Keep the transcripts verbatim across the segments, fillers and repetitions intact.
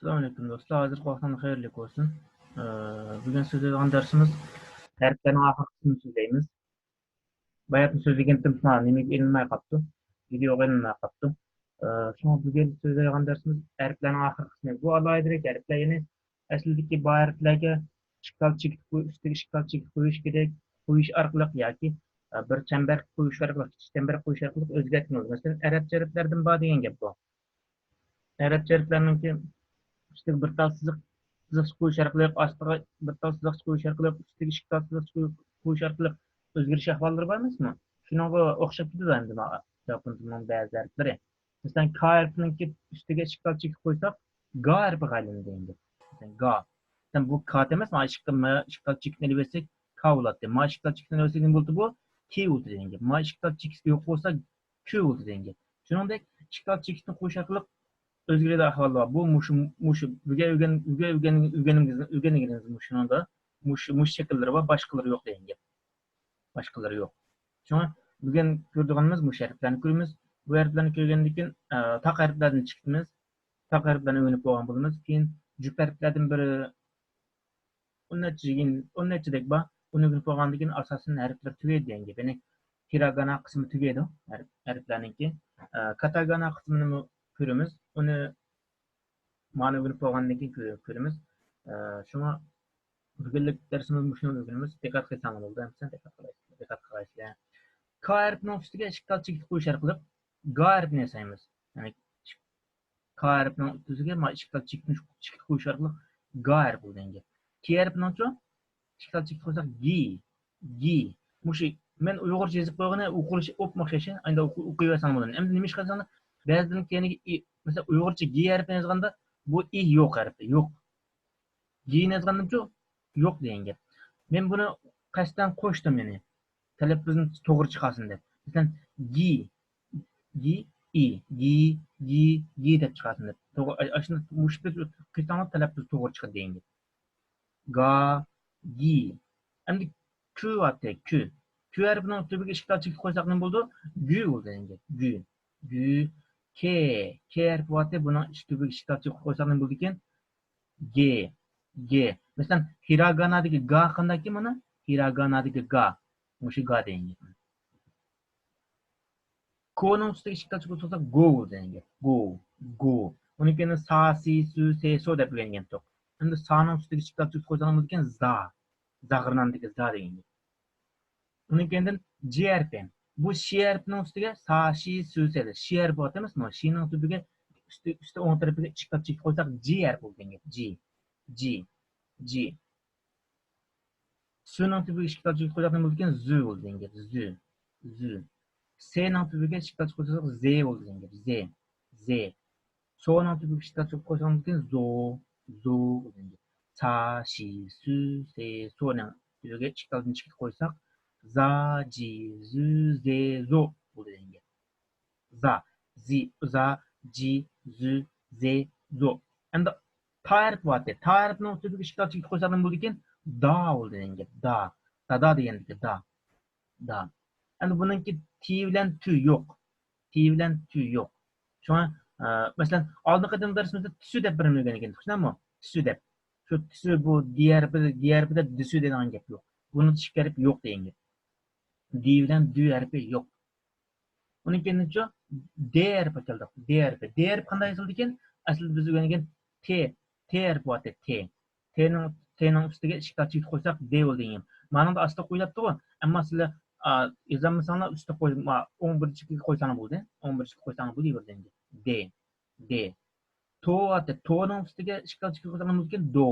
ئەسسالامۇئەلەيكۇم دوستلار، ھازىرقى ۋاقتىڭلار خەيرلىك بولسۇن. ئە، بۈگۈن سۆزلەيدىغان دەرسىمىز ھەرپلەرنىڭ ئاخىرقىسىنى سۆزلەيمىز. باياتىن سۆزلىگەنتىم، نېمىگە ئېلىنماي قاپتۇ، ۋىدېيوغا ئېلىنماي قاپتۇ. ئە، شۇڭا بۈگۈن سۆزلەيدىغان دەرسىمىز ھەرپلەرنىڭ ئاخىرقىسىنى. بۇ ئالاھىدىلىك ھەرپلەر، يەنى ئەسلىدىكى بۇ ھەرپلەرگە ئىشكال چېكىت قوي-، ئۈستىگە ئىشكال چېكىت قويۇش كېرەك، قويۇش ئارقىلىق ياكى، ئە، بىر چەمبەر قويۇش ئارقىلىق، كىچىك چەمبەر قويۇش ئارقىلىق ئۆزگەرتمە بولىدۇ. مەسىلەن، ئەرەبچە ھەرپلەردىن بار دېگەن گەپ بۇ. ئەرەبچە ھەرپلەرنىڭكى ئۈستىگە بىر تال سىزىق، سىزىقچە قويۇش ئارقىلىق، ئاستىغا بىر تال سىزىقچە قويۇش ئارقىلىق، ئۈستىگە ئىككى تال سىزىقچە قويۇش ئارقىلىق ئۆزگىرىش ئەھۋاللىرى بار ئەمەسمۇ؟ شۇنىڭغا ئوخشاپ كېتىدۇ ئەمدى ياپون تىلىنىڭ بەزى ھەرپلىرى. مەسىلەن، كا ھەرپىنىڭكى ئۈستىگە ئىشكال چېكىت قويساق، گا ھەرپىگە ئايلىنىدۇ دېگەن گەپ. مەسىلەن، گا. مەسىلەن، بۇ كا ئەمەس، مانا ئىشكال، ئىشكال چېكىتنى ئېلىۋەتسەك، كا بولاتتى. ما ئىشكال چېكىتنى ئېلىۋەتسەك، نېمە بولدى بۇ؟ كى بولدى دېگەن گەپ. ما ئىشكال چېكىت يوق بولسا، كۈ بولدى دېگەن گەپ. شۇنىڭدەك ئىشكال چېكىتنى قويۇش ئارقىلىق ئۆزگىرىدىغان ئەھۋال بار. بۇ مۇشۇ، مۇشۇ بۈگۈن ئۆگەن-، بۈگۈن ئۆگەن-، ئۆگەنگىنىمىز، ئۆگەنگىنىمىز مۇشۇنىڭدا، مۇشۇ، مۇشۇ شەكىللىرى بار، باشقىلىرى يوق دېگەن گەپ. باشقىلىرى يوق. شۇڭا بۈگۈن كۆرىدىغىنىمىز مۇشۇ ھەرپلەرنى كۆرىمىز. بۇ ھەرپلەرنى كۆرگەندىن كېيىن، ئە، تاق ھەرپلەردىن چىقىمىز. تاق ھەرپلەرنى ئۆگىنىپ بولغان بولىمىز. كېيىن جۈپ ھەرپلەردىن بىر ئون نەچچە يىگىرمە، ئون نەچچىدەك بار. ئۇنى ئۆگىنىپ بولغاندىن كېيىن ئاساسەن ھەرپلەر تۈگەيدۇ دېگەن گەپ. يەنى ھىراگانا قىسمى تۈگەيدۇ، ھەرپ-، ھەرپلەرنىڭكى. ئە، كاتاگانا قىسمىنىمۇ كۆرىمىز. ئۇنى مانا ئۆگىنىپ بولغاندىن كېيىن كۆ-، كۆرىمىز. ئە، شۇڭا بۈگۈنلۈك دەرسىمىز مۇشۇنى ئۆگىنىمىز. دىققەت قىلساڭلار بولدى، ھەممىسىنى دىققەت قىلايسىلەر، دىققەت قىلايسىلەر. كا ھەرپىنىڭ ئۈستىگە ئىشكال چېكىت قويۇش ئارقىلىق گا ھەرپىنى ياسايمىز. يەنى كا ھەرپىنىڭ ئۈستىگە ما ئىشكال چېكىتنى، چېكىت قويۇش ئارقىلىق گا ھەرپى بولىدۇ دېگەن گەپ. كى ھەرپىنىڭچۇ؟ ئىشكال چېكىت قويساق گى، گى. مۇشۇ مەن ئۇيغۇرچە يېزىپ قويغىنى ئوقۇلۇشى ئوپمۇ ئوخشاش. ئەمدى ئوقۇ-، ئوقۇيۋەرسەڭ بولىدۇ. ئەمدى نېمە ئىش قىلساڭلار، بەزىدىن كېيىن ئى-، مەسىلەن، ئۇيغۇرچە گى ھەرپىنى يازغاندا بۇ ئى يوق ھەرپى، يوق. گىنى يازغاندىمچۇ؟ يوق دېگەن گەپ. مەن بۇنى قەستەن قوشتۇم، يەنى تەلەپپۇزنى توغرا چىقارسۇن دەپ. مەسىلەن، گى، گى، ئى، گى، گى، گى دەپ چىقارسۇن دەپ. توغرا، ئاشۇنداق مۇشۇ قىلساڭلار تەلەپپۇز توغرا چىقىدۇ دېگەن گەپ. گا، گى. ئەمدى كۈ بارتى، كۈ. كۈ ھەرپىنىڭ تۈۋىگە ئىشكال چېكىت قويساق نېمە بولىدۇ؟ گۈ بولىدۇ دېگەن گەپ. گۈ، گۈ. كې، كې ھەرپى بارتى، بۇنىڭ ئۈستى تۈۋىگە ئىشكال چېكىت قويساق نېمە بولىدىكەن؟ گې، گې. مەسىلەن، ھىراگانادىكى گا قانداقكى مانا؟ ھىراگانادىكى گا. مۇشۇ گا دېگەن گەپ. كونىڭ ئۈستىگە ئىشكال چېكىت قويساق گو دېگەن گەپ. گو، گو. ئۇنىڭ كېيىن سا، سى، سۈ، سې، سو دەپ ئۆگەنگەنتۇق. ئەمدى سانىڭ ئۈستىگە ئىشكال چېكىت قويساق نېمە بولىدىكەن؟ زا. زاغرىناندىكى زا دېگەن گەپ. ئۇنىڭ كەينىدىن جى ھەرپى. بۇ شى ھەرپىنىڭ ئۈستىگە سا، شى، سۈ، سې دە. شى ھەرپى بار ئەمەسمۇ؟ شىنىڭ تۈپىگە ئۈستى، ئۈستى ئوڭ تەرىپىگە ئىشكال چېكىت قويساق جى ھەرپى بولىدىكەن گەپ. جى. جى. جى. سۈنىڭ تۈپىگە ئىشكال چېكىت قويساق نېمە بولىدىكەن؟ زۈ بولىدىكەن گەپ. زۈ. زۈ. سېنىڭ تۈپىگە ئىشكال چېكىت قويساق زې بولىدىكەن گەپ. زې. زې. سونىڭ تۈپىگە ئىشكال چېكىت قويساق نېمە بولىدىكەن؟ زو. زو بولىدىكەن گەپ. سا، شى، سۈ، سې، سونىڭ تۈپىگە ئىشكالدىن چېكىت قويساق زا، جى، زۈ، زې، زو بولىدىكەن گەپ. زا، زى، زا، جى، زۈ، زې، زو. ئەمدى تا ھەرپى بارتى. تا ھەرپىنىڭ ئۈستىدىكى ئىشكال چېكىت قويساق نېمە بولىدىكەن؟ دا بولىدىكەن گەپ. دا. دادا دېگەندىكى دا. دا. ئەمدى بۇنىڭكى تى بىلەن تۈ يوق. تى بىلەن تۈ يوق. شۇڭا، ئە، مەسىلەن، ئالدىنقى قېتىم دەرسىمىزدە تىسۈ دەپ بىرنى ئۆگەنگەن ئىدۇق، شۇنداقمۇ؟ تىسۈ دەپ. شۇ تىسۈ بۇ دى ھەرپى، دى ھەرپىدە دىسۈ دەيدىغان گەپ يوق. بۇنىڭدا ئىككى ھەرپ يوق دېگەن گەپ. دى بىلەن دۈ ھەرپى يوق. ئۇنىڭ كېيىنچۇ دې ھەرپىگە كەلدۇق. دې ھەرپى. دې ھەرپى قانداق يېزىلىدىكەن؟ ئەسلىدە بىز ئۆگەنگەن تې، تې ھەرپى بارتى، تې. تېنىڭ، تېنىڭ ئۈستىگە ئىككى تال چېكىت قويساق دې بولدى دېگەن. مانىڭدا ئاستا قويۇلۇپتىغۇ. ئەمما سىلەر، ئا، يازالمىساڭلار ئۈستىگە قوي، ما، ئوڭ بىر چېكىتكە قويساڭلار بولدى. ئوڭ بىر چېكىتكە قويساڭلار بولدى بىردىنگە. دې، دې. تو بارتى. تونىڭ ئۈستىگە ئىككى تال چېكىت قويساڭلار بولىدىكەن دو،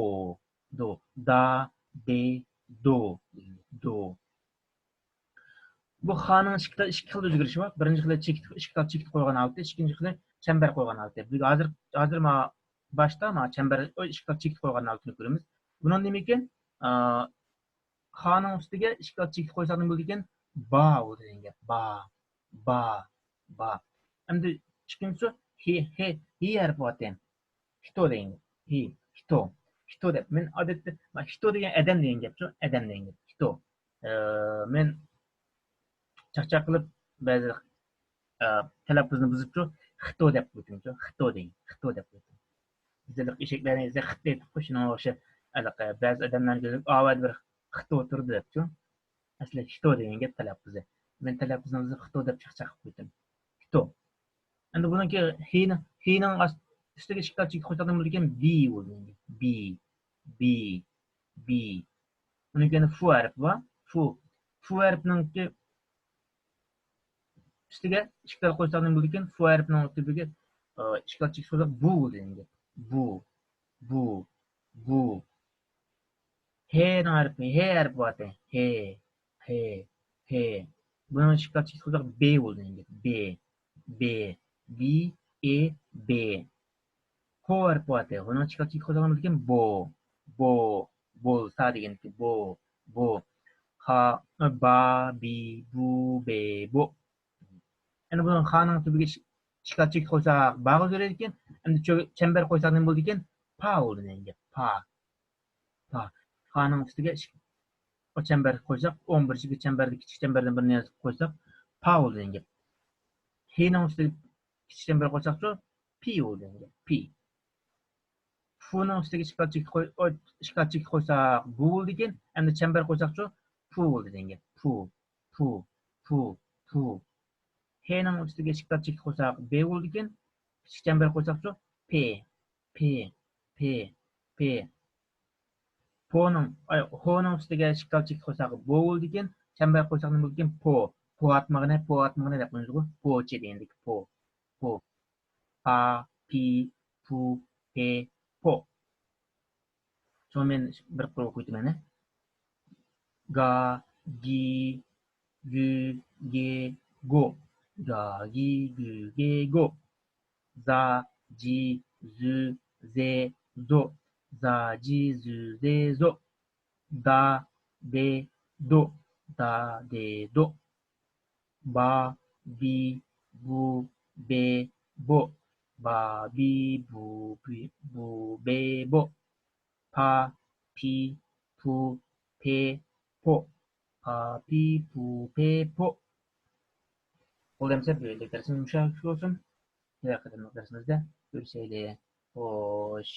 دو. دا، دې، دو. دو. بۇ خانىڭ ئىككى، ئىككى خىل ئۆزگىرىشى بار. بىرىنچى خىلى چېكىت، ئىككى خىل چېكىت قويغان ھالىتى، ئىككىنچى خىلى چەمبەر قويغان ھالىتى. بىز ھازىر، ھازىر ما باشتا ما چەمبەر، ئىككى خىل چېكىت قويغان ھالىتىنى كۆرىمىز. بۇنىڭ نېمە ئىكەن؟ ئا، خانىڭ ئۈستىگە ئىككى خىل چېكىت قويساق نېمە بولىدىكەن؟ با بولىدىكەن گەپ. با، با، با. ئەمدى ئىككىنچىسى ھې، ھې، ھې ھەرپى بارتى. خىتو دېگەن گەپ. ھى، خىتو. خىتو دەپ. مەن ئادەتتە، ما، خىتو دېگەن ئادەم دېگەن گەپچۇ؟ ئادەم دېگەن گەپ. خىتو. ئە، مەن چاقچاق قىلىپ، بەزى، ئە، تەلەپپۇزنى بۇزۇپچۇ، خىتو دەپ قويدۇمچۇ. خىتو دېگەن. خىتو دەپ قويدۇم. بىزدە ئېشەكلەرنى يېسە خىت دەيدىغۇ، شۇنىڭغا ئوخشاپ ھېلىقى بەزى ئادەملەرگە ئاۋادا بىر خىت ئولتۇردى دەپچۇ. ئەسلى خىتو دېگەن گەپ تەلەپپۇزى. مەن تەلەپپۇزىڭىزنى خىتو دەپ چاقچاق قىلىپ قويدۇم. خىتو. ئەمدى بۇنىڭكى ھىنىڭ، ھىنىڭ ئاست-، ئۈستىگە ئىككى كالچىكى قويساق نېمە بولىدىكەن؟ بى بولىدىكەن. بى، بى، بى. ئۇنىڭ كەينىدە فۇ ھەرپى بار. فۇ. فۇ ھەرپىنىڭكى ئۈستىگە ئىككى تال قويساق نېمە بولىدىكەن؟ فۇ ھەرپىنىڭ تۈپىگە، ئە، ئىككى تال چېكىت قويساق بۇ بولىدىكەن. بۇ، بۇ، بۇ. ھېنىڭ ھەرپى، ھې ھەرپى بارتى. ھې، ھې، ھې. بۇنىڭ ئىككى تال چېكىت قويساق بې بولىدىكەن. بې، بې، بى، ئې، بې. ھو ھەرپى بارتى. ھونىڭ ئىككى تال چېكىت قويساق نېمە بولىدىكەن؟ بو، بو، بولسا دېگەندىكى بو، بو. خا، با، بى، بۇ، بې، بو. ئەنە بۇنىڭ خانىڭ تۈپىگە ئىش-، ئىككى تال چېكىت قويساق باغا ئۆزگىرىدىكەن. ئەمدى چۆ-، چەمبەر قويساق نېمە بولىدىكەن؟ پا بولىدىكەن. پا، پا. خانىڭ ئۈستىگە ئىش-، ئۇ چەمبەر قويساق، ئون بىر چېكىت چەمبەردىن، كىچىك چەمبەردىن بىرنى ياساپ قويساق، پا بولىدىكەن. ھېنىڭ ئۈستىگە كىچىك چەمبەر قويساقچۇ؟ پى بولىدىكەن. پى. فۇنىڭ ئۈستىگە ئىككى تال چېكىت قوي-، ئوي، ئىككى تال چېكىت قويساق بۇ بولىدىكەن. ئەمدى چەمبەر قويساقچۇ؟ پۇ بولىدىكەن. پۇ، پۇ، پۇ، پۇ. ھېنىڭ ئۈستىگە ئىككى تال چېكىت قويساق بې بولىدىكەن. كىچىك چەمبەر قويساقچۇ؟ پې، پې، پې، پې. پونىڭ، ئاي، ھونىڭ ئۈستىگە ئىككى تال چېكىت قويساق بو بولىدىكەن. چەمبەر قويساق نېمە بولىدىكەن؟ پو. پو ئاتمىغىنى، پو ئاتمىغىنى دەپ قويىمىزغۇ. پوچى دېگەندىكى پو. پو. پا، پى، پۇ، پې، پو. شۇڭا مەن بىر قۇر ئوقۇۋېتىمەن. گا، گى، گۈ، گې، گو. گا، گى، گۈ، گې، گو. زا، جى، زۈ، زې، زو. زا، جى، زۈ، زې، زو. دا، دې، دو. دا، دې، دو. با، بى، بۇ، بې، بو. با، بى، بۇ، بې، بو، بې، بو. پا، پى، پۇ، پې، پو. پا، پى، پۇ، پې، پو. بولدى ئەمسە بۈگۈنلۈك دەرسىمىز مۇشۇ يەرگىچە بولسۇن. كېلەر قېتىملىق دەرسىمىزدە كۆرۈشەيلى. خوش.